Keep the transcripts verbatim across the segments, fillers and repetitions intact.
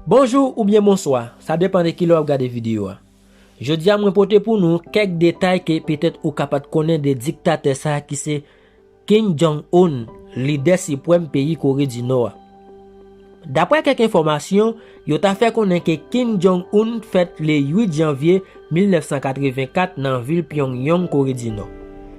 Bonjou oubyen bonswa, sa depann de kilè w ap gade videyo a. Jodi a mwen pote pou nou kèk detay ke petèt ou ka pa t konnen de diktatè sa a ki se Kim Jong-un, lidè siprèm peyi Kore di Nò a. Daprè kèk enfòmasyon, yo ta fè konnen ke Kim Jong-un fèt le uit janvye mil nèf san katreven kat nan vil Pyongyang, Kore di Nò.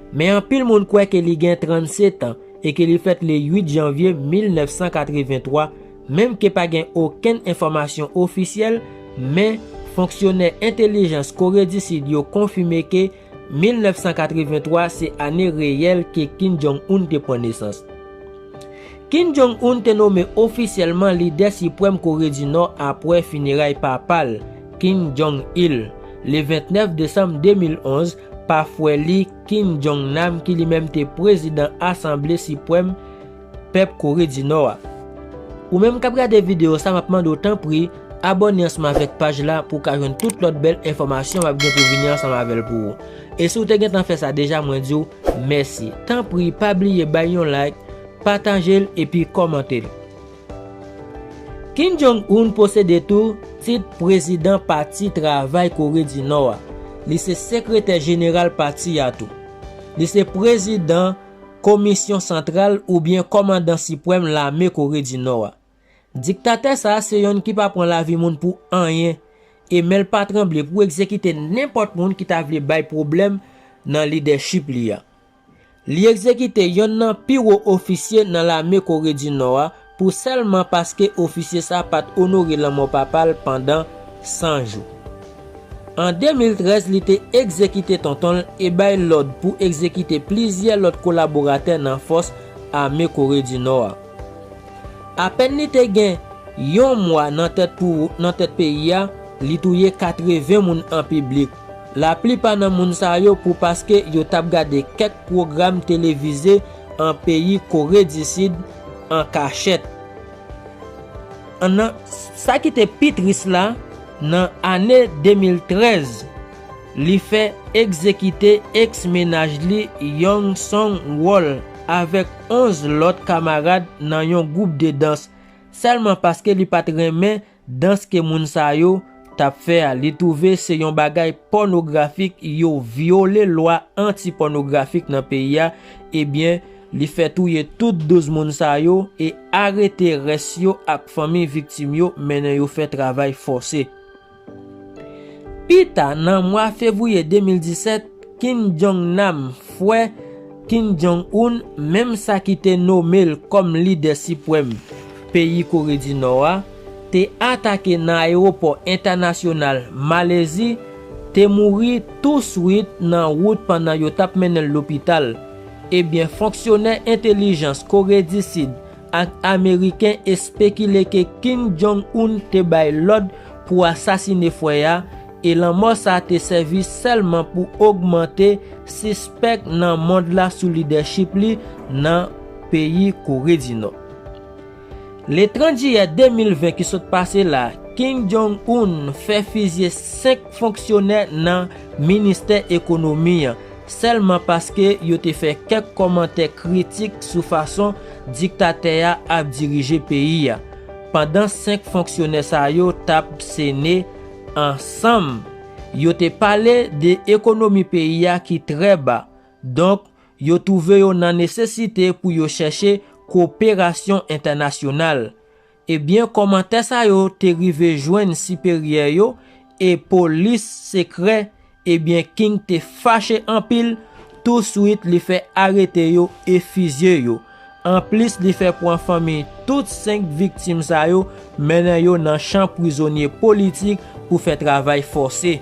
Men anpil moun kwè ke li gen trannsetan e ke li fèt le uit janvye mil nèf san katreven twa, menm ke pa gen okenn enfòmasyon ofisyèl, men fonksyonè entèlijans Kore di Sid yo konfime ke mil nèf san katreven twa se ane reyèl ke Kim Jong-un te pran nesans. Kim Jong-un te nome ofisyèlman lidè siprèm Kore di Nò apre fineray papa l, Kim Jong-il, le vennèf desanm de mil onz, pa frè li, Kim Jong-nam, ki li menm te prezidan Asanble Siprèm pèp Kore di Nò a. Ou menm k ap gade videyo sa, m ap mande w tanpri, abòne ansanm avèk paj la pou w ka jwenn tout lòt bèl enfòmasyon m ap gen pou vini ansanm avè l pou ou. E si w te gentan fè sa deja, mwen di w mèsi. Tanpri, pa bliye bay yon like, pataje l epi kòmante l. Kim Jong-un posede tou tit prezidan Pati Travay Kore di Nò a. Li se sekretè jeneral pati a tou. Li se prezidan Komisyon Santral oubyen kòmandan siprèm lame Kore di Nò a. Diktatè sa a se yonn ki pa pran lavi moun pou anyen, e men l pa tranble pou egzekite nenpòt moun ki ta vle bay pwoblèm nan lidèchip li a. Li egzekite yonn nan pi wo ofisye nan lame Kore di Nò a pou sèlman paske ofisye sa a pa t onore lanmò papa l pandan san jou. An de mil trèz, li te egzekite tonton l e bay lòd pou egzekite plizyè lòt kolaboratè nan fòs ame Kore di Nò a. Apèn li te gen yon mwa nan tèt pou, nan tèt peyi a, li touye katreven moun an piblik. Laplipa nan moun sa yo pou paske yo t ap gade kèk pwogram televize an peyi Kore di Sid an kachèt. An nan, sa ki te pi tris la, nan ane de mil trèz, li fè egzekite eks mennaj li Young Song Wol avèk onz lòt kamarad nan yon gwoup de dans, sèlman paske li pa t renmen dans ke moun sa yo t ap fè a. Li twouve se yon bagay pònografik, yo vyole lwa anti-pònografik nan peyi a, ebyen, li fè touye tout douz moun sa yo e arete rès yo ak fanmi viktim yo, mennen yo fè travay fòse. Pita, nan mwa fevriye de mil disèt, Kim Jong-nam, frè Kim Jong-un, menm sa ki te nome l kòm lidè siprèm peyi Kore di Nò a, te atake nan ayewopò entènasyonal Malezi, te mouri touswit nan wout pandan yo t ap mennen l lopital. Ebyen, fonksyonè entèlijans Kore di Sid ak Ameriken espekile ke Kim Jong-un te bay lòd pou asasine frè a, e lanmò sa a te sèvi sèlman pou ogmante sispèk nan mond la sou lidèchip li nan peyi Kore di Nò. Le trant jiyè de mil ven ki sot pase la, Kim Jong-un fè fizye senk fonksyonè nan ministè ekonomi an, sèlman paske yo te fè kèk kòmantè kritik sou fason diktatè a ap dirije peyi a. Pandan senk fonksyonè sa yo t ap sene ansanm, yo te pale de ekonomi peyi a ki trè ba. Donk, yo twouve yo nan nesesite pou yo chèche koperasyon entènasyonal. Ebyen, kòmantè sa yo te rive jwenn siperyè yo e polis sekrè. Ebyen, Kim te fache anpil, touswit li fè arete yo e fizye yo. Anplis, li fè pran fanmi tout senk viktim sa yo, mennen yo nan chan prizonye politik pou fè travay fòse.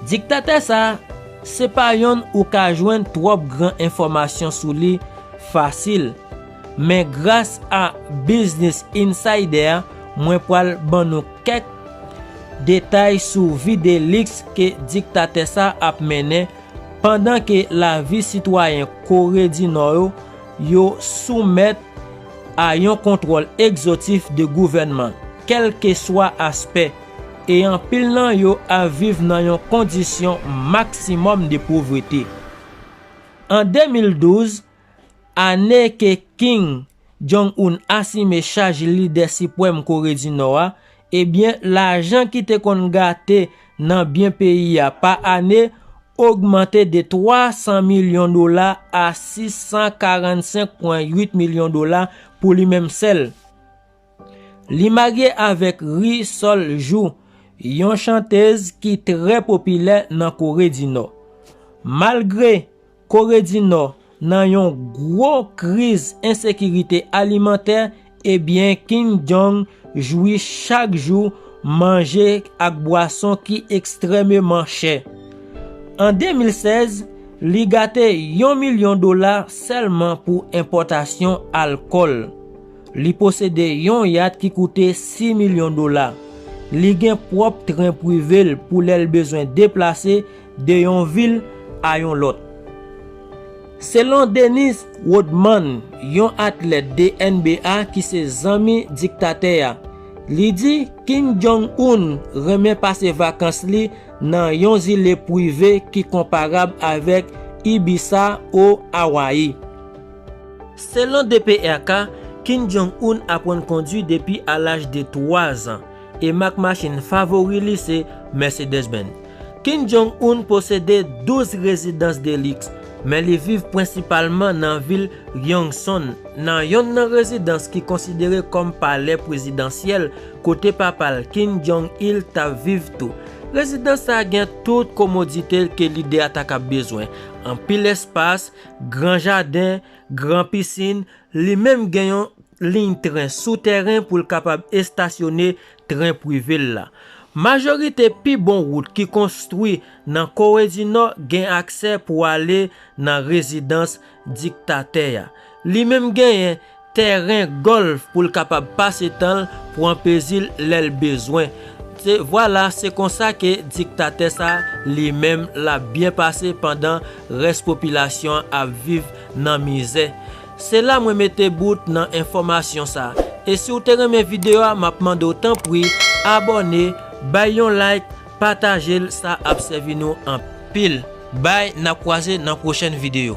Diktatè sa a, se pa yonn ou ka jwenn twòp gran enfòmasyon sou li fasil. Men gras a Business Insider, mwen pral ban nou kèk detay sou vi de liks ke diktatè sa ap mennen, pandan ke lavi sitwayen Kore di Nò yo, yo soumèt a yon kontwòl egzotif de gouvènman, kèlkeswa aspè, e anpil nan yo ap viv nan yon kondisyon maksimòm de povrete. An de mil douz, ane ke Kim Jong-un asime chaj lidè siprèm Kore di Nò a, ebyen, lajan ki te konn gate nan byen peyi a pa ane ogmante de twa san milyon dola a sis san karannsenk pwen uit milyon dola pou li menm sèl. Li marye avèk Ri Sol Ju, yon chantez ki trè popilè nan Kore di Nò. Malgre Kore di Nò nan yon gwo kriz ensekirite alimantè, ebyen Kim Jong jwi chak jou manje ak bwason ki ekstrèmeman chè. An de mil sèz, li gate yon milyon dola sèlman pou enpòtasyon alkòl. Li posede yon yat ki koute sis milyon dola. Li gen pwòp tren prive l pou lè l bezwen deplase de yon vil a yon lòt. Selon Dennis Rodman, yon atlèt de N B A ki se zanmi diktatè a, li di Kim Jong-un renmen pase vakans li nan yon zile prive ki konparab avèk Ibiza o Hawaii. Selon D P R K, Kim Jong-un aprann kondwi depi a laj de twa zan e mak machin favori li se Mercedes-Benz. Kim Jong-un posede douz rezidans de liks, men li viv prensipalman nan vil Yongsan, nan yonn nan rezidans ki konsidere kòm palè prezidansyèl kote papa l Kim Jong-il t ap viv tou. Rezidans sa a gen tout komodite ke lidè a ta kab bezwen, anpil espas, gran jaden, gran pisin, li menm gen yon liy tren sou tèren pou l kapab estasyone tren prive l la. Majorite pi bon wout ki konstwi nan Kore di Nò gen aksè pou ale nan rezidans diktatè a. Li menm genyen tèren gòlf pou l kapab pase tan l, pran plezi l lè l bezwen. Se, vwala, se konsa ke diktatè sa li menm l ap byen pase pandan rès popilasyon an ap viv nan mizè. Se la mwen mete bout nan enfòmasyon sa. E si w te renmen videyo a, m ap mande w tanpri abòne, bay yon like, pataje l, sa ap sèvi nou anpil. Bay, n ap kwaze nan pwochèn videyo.